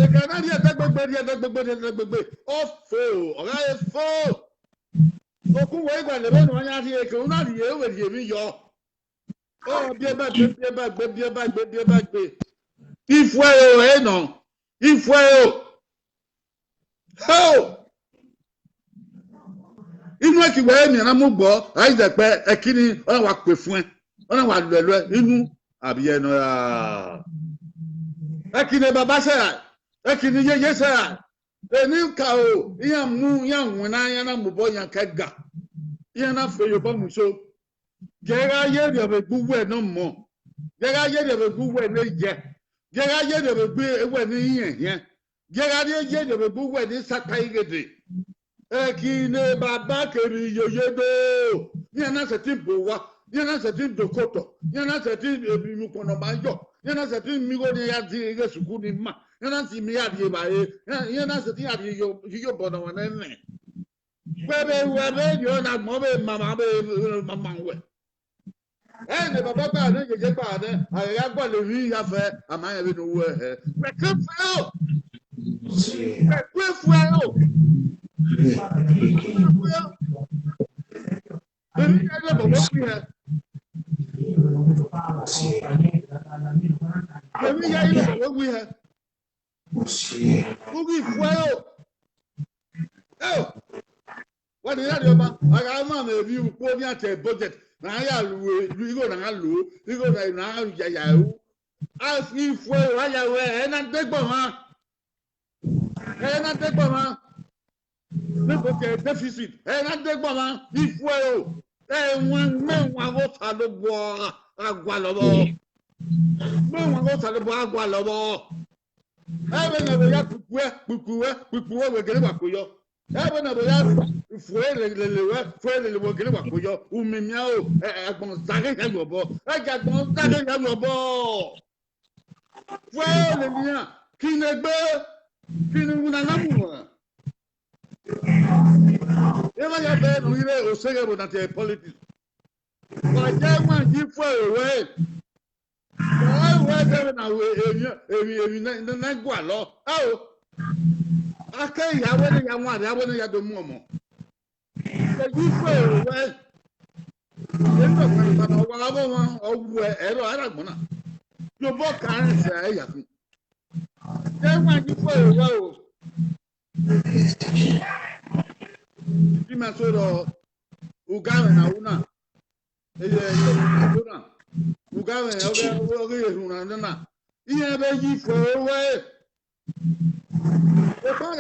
Eka na rhie ẹdẹgbegbe, rhie ẹdẹgbegbe, rhie ẹdẹgbegbe. Ọ fo, ọ gha e fo. Okun wẹ igua ne vbe nu a ya rhie eke, u na rhie, u vbe rhie emwi yọ. Ọ biẹ ba gbe, biẹ ba gbe, biẹ ba gbe, biẹ ba gbe. Ifuẹ o, ẹ nọ. Ifuẹ o. Ho! Inu Eki wẹ emiẹn na mu gbọ, a i zẹkpẹ, Eki ni, ọ na wa kue fuẹn, ọ na wa luẹluẹ, inu a biẹ nọ ra. Eki ne baba sẹ ra, Eki ne yeye sẹ ra, eni ka o, iran mu, iran winna, iran na mobọ, iran ka ga, iran na fe ye obọ mu so. Gie gha ye rhiọnmwegbe uwẹ ne ọ mọ. Gie gha ye rhiọnmwegbe uwẹ ne yẹ. Gie gha ye rhiọnmwegbe uwẹ ne irẹn hiẹn. Gie gha rhie ye rhiọnmwegbe uwẹ ne sakpa ighede. Eki ne baba kevbe iyoye do. Iran na sẹtin bo owa. Iran na sẹtin do kotọ. Iran na sẹtin emwi ukpọn ne ọ ma yọ. Iran na sẹtin miẹn igho ne iran ya di ighe sukuru ni ma. Iran na sẹtin miẹn ya rhie evbare. Iran, iran na sẹtin ya rhie iyo, iyo obọ ne ọ wan nẹ. Wẹ vbe, wẹ vbe rhie ọna gbọn vbe mama vbe mama wẹ. Ẹ ne baba gba ne yeye gba nẹ, a gha gualọ emwi ya fẹ, a ma rẹn vbene uwu ẹhẹ. Wẹ ke fuẹ o. Wẹ ke fuẹ o. Emwi ya ye bọbọ wi hẹ. Emwi ya ye bọbọ wi hẹ. U ghi fuẹ o. Eo. Wẹ ne iran rhie ọma, a gha ma mwẹ emwi ukpo ni a te budget, na a ya lu, lu igho na a lu, igho na na a ya ya ru. A fi fuẹ o, a ya ruẹ, ẹ na degbe ọmwa. Ẹ na degbe ọmwa. Ne ko ke deficit, ẹ na degbe ọmwa, ifuẹ o. Ẹ wọn, mẹ wọn gho ta lo bọ a gualọ vbọ. Mẹ wọn gho ta lo bọ a gualọ vbọ. Ẹ vbe ne vbe ya kpukpue, kpukpue, kpukpue wẹ gele wa kpe yọ. Ẹ vbe ne vbe ya fue lele wẹ, fue lele wẹ gele wa kpe yọ. Umimian o, ẹ, ẹ, agbọn zaghe ya yọ obọ. Ẹ gẹ agbọn zaghe ya yọ obọ. Fue lele iran, kine egbe, kine iwinna na mu wọn. Emwa ya bẹghe ne u ghi re oseghe vbe na tie politics. Wa ya ẹwaẹn yi fue ore ruẹ. Wa ru ẹdẹ vbe na ru emwi, emwi, emwi ne, ne, ne gualọ. Ao. A ke ya wẹ ne ya wan, ya wẹ ne ya do mu ọmọ. Wa yi fue ore ruẹ. Emwi ne ọkpa na wa gha vbe ọmwa, ọ wu ẹ, ẹre ọ ra gbọn na. Yobọ ka rẹn sẹ ẹ ya khin. Ya ẹwaẹn yi fue ore ruẹ o. Ima so rọ, ugamwẹ na ru na. Eye, eye, ru na. Ugamwẹ, ọghe, ọghe, ọghe erhunmwu na na. Iran vbe yi fue ruẹ. Eban,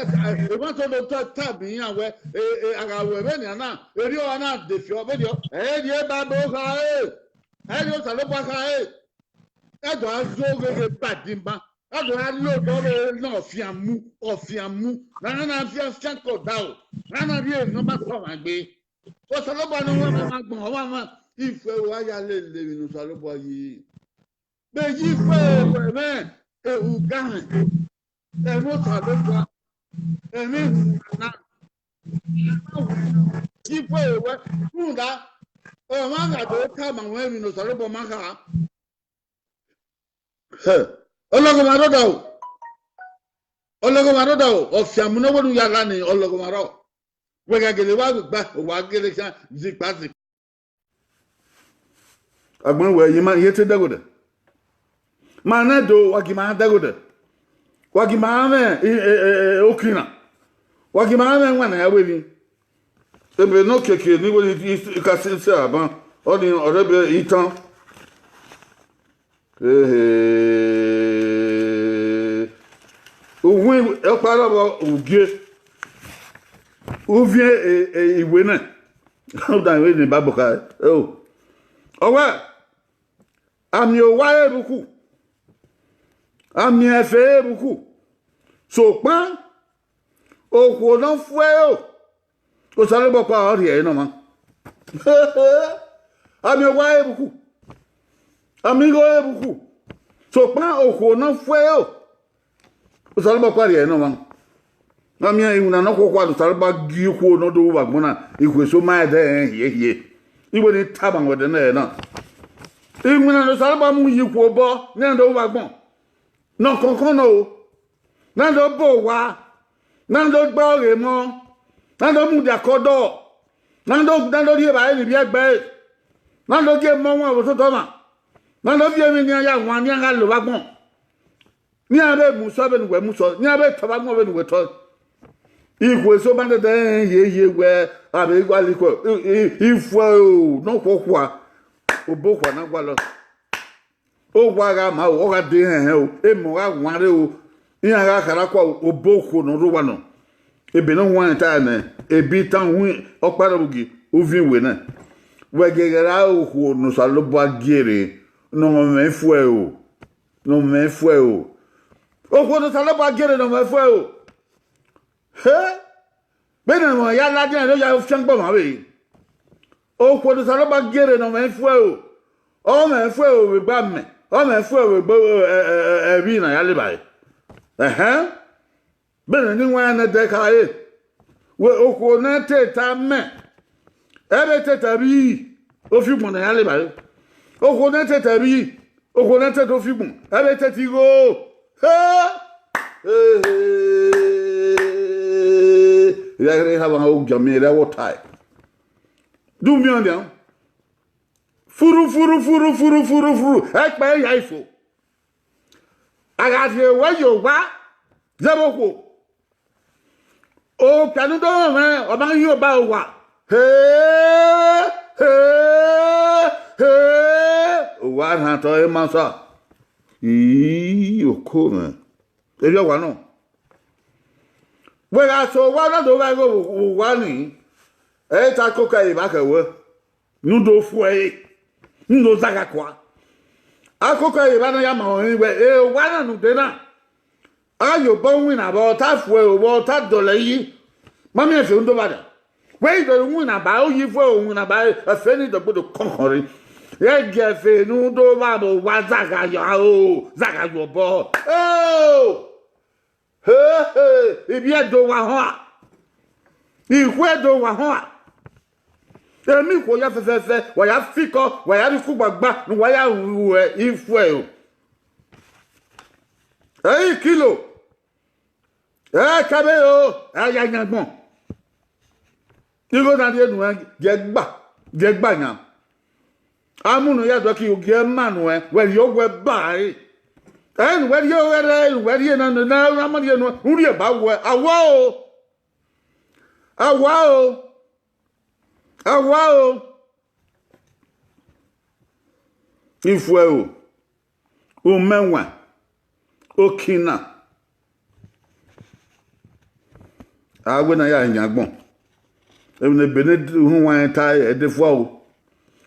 eban to do ta, ta bi iran wẹ, e, e, a gha ru ẹmwẹ nian na, erriọ ọna de fiọ, vberriọ, ẹ rhie Baibol kha re, ẹ rhie Osanobua kha re. Ẹ do gha zo gheghe badinba, ẹ do gha lo odọ vbe ne ọfianmu, ọfianmu, ne a na fian fian ke odaro, ne a na rhie ne ọ ma sẹ ọmwa egbe. Osanobua ne ọ wan ma agbọn, ọ wan ma, ifuẹ ro a ya lele emwi ne Osanobua yi. Vbe yi ifuẹ ro ẹmwẹ, e ugamwẹ, ẹmwẹ Osanobua, ẹmwẹ na, yi ifuẹ ro wẹ, rhunmwuda, ọmwa gha do tama wẹ emwi ne Osanobua ma kha. Hẹ, ọlọghọmwa rrọọ o. Ọlọghọmwa rrọọ o. Ọfianmu ne ọ wẹ ne u ya gha ni, ọlọghọmwa rrọọ. Wẹ gha gele wa gba, wa gele khian zikpa zikpa. Agbọn wẹ, ye ma, ye te dẹghodẹ. Ma nẹ do, wa gi ma dẹghodẹ. Wa gi ma mwẹ, e, e, e, e, okinna. Wa gi ma mwẹ wan na ya wẹ emwi. Ebe ne okiekie ne iwẹ ni i, i, i ka si sẹ aban, ọnii ọre ebe itan. Ehe. Uwin ọkpa rrọọ vbọ ugie. Uviẹn e, e, iwe nẹ. Udan vbe ne Baibol kha ẹre. Ọ wẹẹ, a miẹn owa ẹre vbe ukhu, a miẹn ẹfe ẹre vbe ukhu, sokpan okhuo ne ọ fu ẹre ro, Osanobua ọkpa ọ rhie ẹre nọ ọmwa. A miẹn owa ẹre vbe ukhu, a miẹn igho ẹre vbe ukhu, sokpan okhuo ne ọ fu ẹre ro, Osanobua ọkpa rhie ẹre nọ ọmwa. A miẹn iwinna ne ọ khuọkhua ne Osanobua gie ikhuo ne ọ do ru vbe agbọn na, ikhuo eso ma ẹdẹ rẹn hiehie. Iwẹ ne I tama ruẹ ẹdẹ nẹ na. Iwinna ne Osanobua mu ye ikhuo obọ ne iran do ru vbe agbọn, ne ọ kọnkọn nọ o, ne a do ba owa, ne a do gbe ọghe emọ, ne a do mudia ke ọdọ, ne a do, ne a do rhie evbare ne ivbi ẹgbẹe, ne a do gie emọ wan vbe ototọ ọmwa, ne a do viọ emwi ne iran ya wan ne iran gha lo vbe agbọn, ne iran vbe mu sẹ vbene uwẹ mu sẹ, ne iran vbe tọ vbe agbọn vbene uwẹ tọ. Ikhuo eso ma dẹdẹ rẹn hiehie wẹ a vbe gualọ ikhuo, i, i, ifuẹ o, ne ọ khuọkhua, obọ okhua na gualọ. Owa gha ma o, ọ gha de hẹnhẹn o, emọ gha wanre o, iran gha kharha kua o, obọ okhuo ne ọ rre owa nọ. Ebe ne ọ huanrẹn ta nẹ, ebe itan uhunmwu ọkpa ẹrọvbugie, uviẹn iwe nẹ. Wẹ gie ẹghẹ ra okhuo ne Osanobua gie rre ne ọ mwẹ ifuẹ o, ne ọ mwẹ ifuẹ o. Okhuo ne Osanobua gie rre ne ọ mwẹ ifuẹ o. He, vbene ẹmwẹ ya ladian ne ọ ya fiangbe ọmwa vbe, okhuo ne Osanobua gie rre ne ọ mwẹ ifuẹ o, ọ mwẹ ifuẹ o vbe egbe amẹ, ọ mwẹ ifuẹ o vbe egbe, ẹ, ẹ, ẹ, ẹvbi ne a ya le evbare. Ẹhẹn, vbene ne I wẹẹ ne ẹdẹ khare, wẹ okhuo ne te ta mẹ, ẹ vbe te ta ẹvbi, ofiugbọn ne a ya le evbare. Okhuo ne te ta ẹvbi, okhuo ne te ta ofiugbọn, ẹ vbe te ta igho. He, he, he. Ẹ gha rre ha vbe ogiamẹ rẹ vbe ọtae. Du miẹn ọnian. Furu, furu, furu, furu, furu, furu. Ẹkpẹ ya ifo. A gha rhie ruẹ ye owa, zẹ vbe okhuo. Okpia ne u do mwẹ, ọ ma ghi hin obọ owa. He, he, he. Owa rhan otọ ẹre ma sa. Ii, oko mwẹ. Erriọ owa nọ. Wẹ gha sẹ owa na do vba igho vbe owa ni, ẹ i ta koko ẹre evba khẹ wẹ, ne u do fu ẹre, ne u do zagha kua. Akoko ẹre evba na ya ma ọnrẹn wẹ, e owa na ne u dee na, a ya obọ winna vbe ọ ta fu ẹre, vbe ọ ta dọlọ yi, ma miẹn ẹfe u do vba da. Wẹ i dọlọ winna ba, u yi fu ẹre winna ba, ẹfe ni dọgbodo kọnkọn rre. Ghẹ gie ẹfe ne u do vba vbe owa zagha ya o, zagha ya obọ. O! He, he, ivbi Ẹdo wa họn a, ikhuo Ẹdo wa họn a. Emọ ikhuo ya fẹfẹfẹ, wa ya fikọ, wa ya rhie ikugba gba, ne uwa ya ru ifuẹ o. Ẹ i kilo, ẹ i kẹbe o, ẹ ya yan agbọn. Igho na rhie nuẹn, gie gba, gie gba yan. A mu ne ya dọki ogie ma nuẹn, wẹ rhie owẹ ba ẹre. Ẹ ne uwẹ rhie owẹ rẹ, ne uwẹ rhie na, ne na ma rhie nuẹn, u rhie ba wẹ, a wa o. A wa o. A wa o. Ifuẹ o. Umẹwaẹn, okina, a wẹ ne a ya yan agbọn. Emwi ne ebe ne uhunmwu ẹre ta ẹdẹ fua o.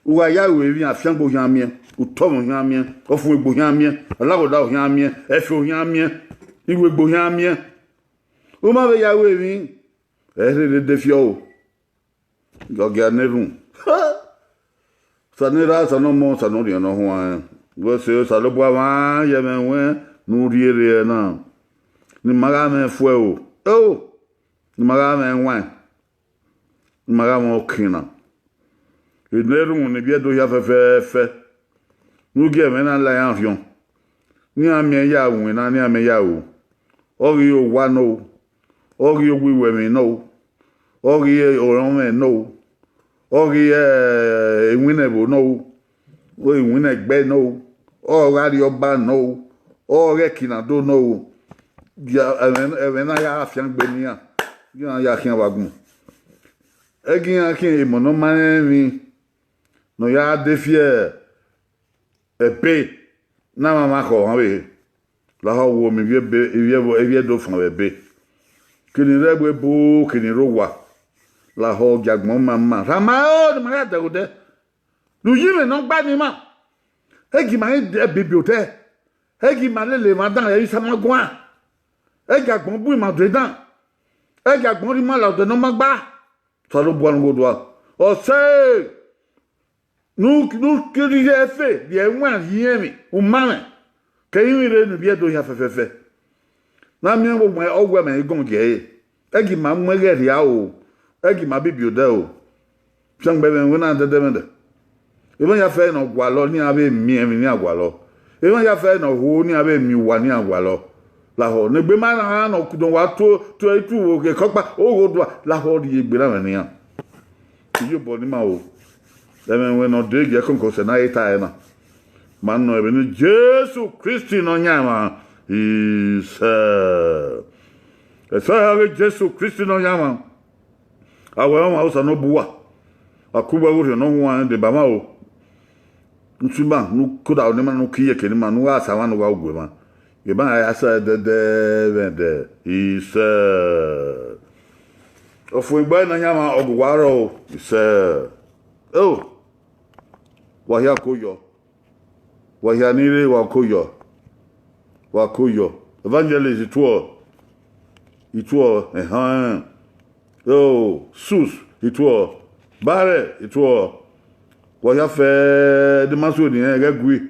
U gha ya ru emwi, afiangbe ohian miẹn, utọmwẹ ohian miẹn, ọfumwegbe ohian miẹn, alaghodaro ohian miẹn, ẹfe ohian miẹn, iwegbe ohian miẹn. U ma vbe ya ru emwi, ẹ i rherhe de fiọ o. Gọgia ne erhunmwu. Osa ne erha, osa ne ọmọ, osa ne orhiọn ne ọ huanrẹn. Wẹ sẹ Osanobua mwa ye ẹmwẹ ruẹn ne u rhie rre na. Ne ima gha mwẹ ifuẹ o. O! Ne ima gha mwẹ ẹwaẹn. Ne ima gha mwẹ okina. Ene erhunmwu ne ivbi Ẹdo hia fẹfẹfẹ, ne u gie ẹmwẹ na la iran orhiọn, ne iran miẹn ya winna, ne iran miẹn ya ru. Ọ ghi re owa nọ o, ọ ghi re owiwẹmwi nọ o, ọ ghi re orọnmwẹ nọ o, ọ ghi re, eh, iwinna ẹvbo nọ o, iwinna ẹgbẹ nọ o, ọ gha rrie ọba nọ o, ọ ghe ẹki na do nọ o. Dia, ẹmwẹ, ẹmwẹ na ya fiangbe ne iran, iran ya khian vbe agbọn. Ẹgẹ iran khian emọ ne ọ ma rẹn emwi ne ọ ya de fiẹ ẹbe ne a mwamwa khọ ọmwa vbe lahọ wo mẹ ivbi Ẹdo fan vbe ẹbe. Kene rre ẹvbo ebo, kene rre owa. Lahọ, ọ gia agbọn ma ma. Rhama o, ne ima ya dẹghe odẹ. Ne uyinmwẹ ne ọ gba ne ima. Ẹ gi ima rẹn bibi odẹ. Ẹ gi ima lele emwa dan ẹre isa ma guan. Ẹ gi agbọn bu ima do dan. Ẹ gi agbọn rhie ima la odẹ ne ọ ma gba. Osanobua ne ughodua. Ọ sẹ ne u ne u kiri ye ẹfe rhie ẹwaẹn rhie irẹnmwi, u ma mwẹ, ke ẹrinmwi rre ne u vbiẹ do hia fẹfẹfẹ. Ne a miẹn vbe ọwẹ mwẹ i gọn gie ẹre. Ẹ gi ima mu ẹghẹ rhia o, ẹ gi ima bibi odẹ o. Fiangbe ẹmwẹ wẹ na dẹdẹmwẹdẹ. Emwa ya fẹ ne ọ gualọ ne iran vbe miẹn emwi ne iran gualọ. Emwa ya fẹ ne ọ ho ne iran vbe miẹn uwa ne iran gualọ. Lahọ, ne egbe ma na ne ọ kudọn wa tuẹ itu vbe okhiekọkpa, ughodua, lahọ rhie egbe na mwẹ ne iran. Iyobọ ne ima o. Ẹmwẹ wẹ ne ọ dee gie ẹkọnkọ sẹ ne a i ta ẹre na. Ma nọ vbene Jesu Kristi Nọyaẹnmwa, isẹ. Ẹsẹ hia ghe Jesu Kristi Nọyaẹnmwa. A wẹ ọmwa Osanobua, a ku uwẹ ghe orhiọn ne ọ huanrẹn deba mwa o. Usunmwu ne u koda ne ima, ne u ke iyeke ne ima, ne u gha sa mwa ne u gha gu emwa. Emwa ya sẹ dẹdẹmwẹdẹ, isẹ. Ọfumwegbe Nọyaẹnmwa, ọ gu uwa rrọọ o, isẹ. Eo, wa hia ko yọ. Wa hia ni rre, wa ko yọ. Wa ko yọ. Evangelist, ituọ. Ituọ, ẹhẹn. Eo, Sus, ituọ. Barẹ, ituọ. Wa hia fẹ de ma suẹn ni rẹn ghẹ gui.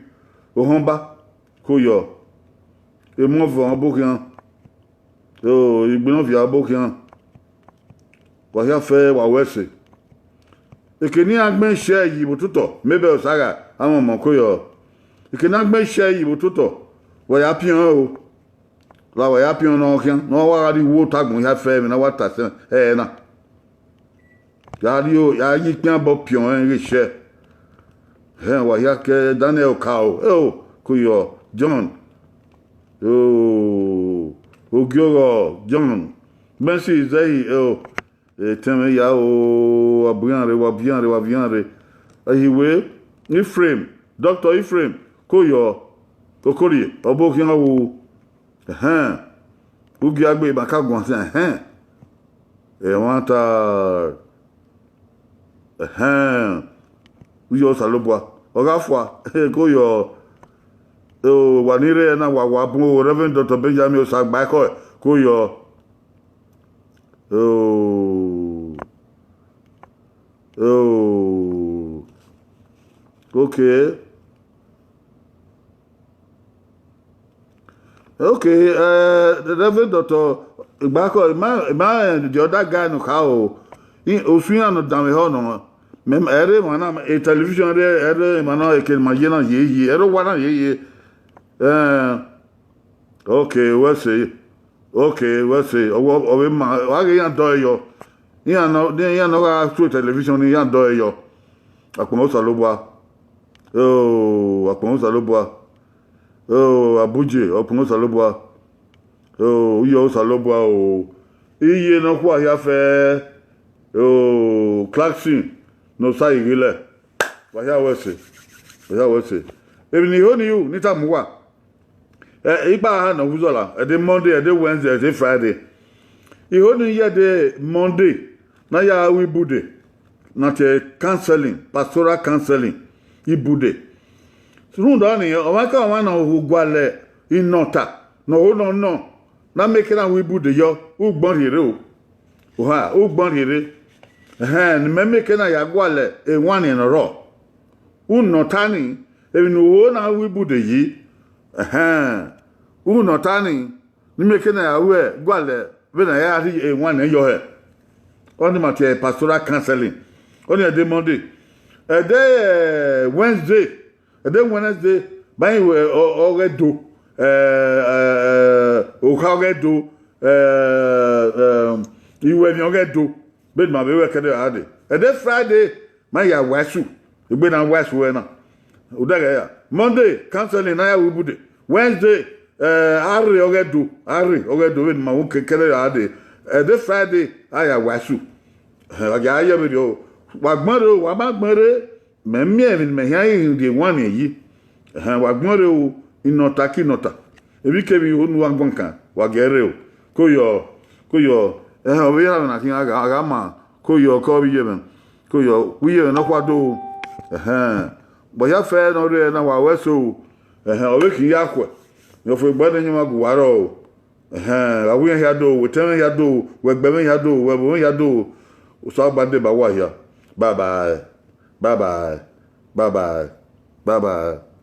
Ohọnba, ko yọ. Emọ vọn ọbo khian. Eo, igbe ne ọ viọ ọbo khian. Wa hia fẹ, wa wẹ ẹse. Eke ne iran gbẹn share yi vbe ototọ, mebẹ Osaga, amwẹ ọmọ ko yọ. Eke ne a gbẹn share yi vbe ototọ, wa ya piọn ẹre o. La wa ya piọn ne ọ khian, ne ọ wa gha rhie uwu ota agbọn hia fẹ emwi ne a wa ta sẹ ẹre na. Ya rhie o, ya ye ikpian obọ piọn ẹre ghe share. Ẹhẹn, wa hia ke Daniel Okaro, eo, ko yọ, John, eo, Ogioghọ, John, Mercy Izẹhi, eo, etẹn mwẹ ya o, wa bu iran rre, wa bu iran rre, wa bu iran rre. Ehiwe, Ephraim, Doctor Ephraim, ko yọ, Okorie, ọbo khian wu. Ẹhẹn. U gie a gbe emwa ka guan siẹn, ẹhẹn. Ẹmwata. Ẹhẹn. U yọ Osanobua. Ọ gha fua, ko yọ. O, wa ni rre na, wa, wa bun o, Reverend Doctor Benjamin Osagbakọe, ko yọ. O. O. Okay. Okay, eh, Reverend Doctor Igbakọ, ma, ma, eh, the other guy no kha o. I, osu iran nọ danmwehọ nọ. Mẹ, ẹre emwa na, e television, ẹre, ẹre emwa na, eke ma ye na ye ye, ẹre owa na ye ye. Eh, okay, wẹ se. Okay, wẹ se. Ọwọ, ọvbe ma, wa ghe iran dọe yọ. Iran nọ, iran nọ gha su television, iran dọe yọ. Akpọnmwẹ Osanobua. O, akpọnmwẹ Osanobua. O, Abuje, akpọnmwẹ Osanobua. O, u yọ Osanobua o. Iye ne ọ khua hia fẹ, o, Clarkson, ne Osa Ighilẹ. Wa hia wẹ se. Wa hia wẹ se. Emwi ne I ho ne I ru, ne I tama uwa. Ẹ, ikpa ha nọ vbe uzọla, ẹdẹ Monday, ẹdẹ Wednesday, ẹdẹ Friday. I ho ne I ye ẹdẹ Monday, ne a ya ru ibude, na tie counseling, pastoral counseling, ibude. Rhunmwuda ọnii, ọmwaikọmwa ne ọ ho gualọ inọta, ne ọ ho nọ nọ, ne a make na ru ibude yọ, ugbọn rhie rre o. Oha, ugbọn rhie rre. Ẹhẹn, ne imẹ make na ya gualọ ewanniẹn ne ọ rrọọ. Unọta ni, emwi ne u ho na ru ibude yi. Ẹhẹn, unọta ni, ne imẹ ke na ya ru gualọ vbene a ya rhie ewanniẹn yọ hẹ. Ọnii ma tie pastoral counseling. Ọnii ẹdẹ Monday. Ẹdẹ, eh, Wednesday, ẹdẹ Wednesday, ba yin wẹ ọ, ọghe do, eh, eh, eh, okha ọghe do, eh, eh, iwẹmwi ọghe do, bene ma vbe ru ẹkẹdẹ ra dee. Ẹdẹ Friday, ma ya wẹsu, egbe na wẹsu ẹre na. Odẹghẹ ya. Monday, counseling na ya ru ibude. Wednesday, eh, arre ọghe do, arre ọghe do, vbene ma ru ẹkẹdẹ ra dee. Ẹdẹ Friday, a ya wẹsu. Eh, wa gia ye vberriọ o. Wa gbẹn rre o, wa ma gbẹn rre, mẹ miẹn emwi ne mẹ khian rhie ewanniẹn yi. Ẹhẹn, wa gbẹn rre o, inọta ke inọta. Emwikemwi ne uwa guan kan, wa gie ẹre o. Ko yọ, ko yọ, ẹhẹn, ọ vbe ya na khian gha, gha ma, Ko yọ, ke ọ vbe iye mwẹ. Ko yọ, wẹ iye mwẹ nọkhua do. Ẹhẹn. Vbe ọ ya fẹ ne ọ rre na wa wẹ so. Ẹhẹn, ọ vbe khin ya khuẹ. Rẹn fo egbe ne iyẹn ma gu uwa rrọọ. Ẹhẹn, gha wẹ irẹn hia do, wẹ etẹn mwẹ hia do, wẹ ẹgbẹe mwẹ hia do, wẹ ẹvbo mwẹ hia do. Osanobua deba uwa hia. Bye bye. Bye bye. Bye bye. Bye bye.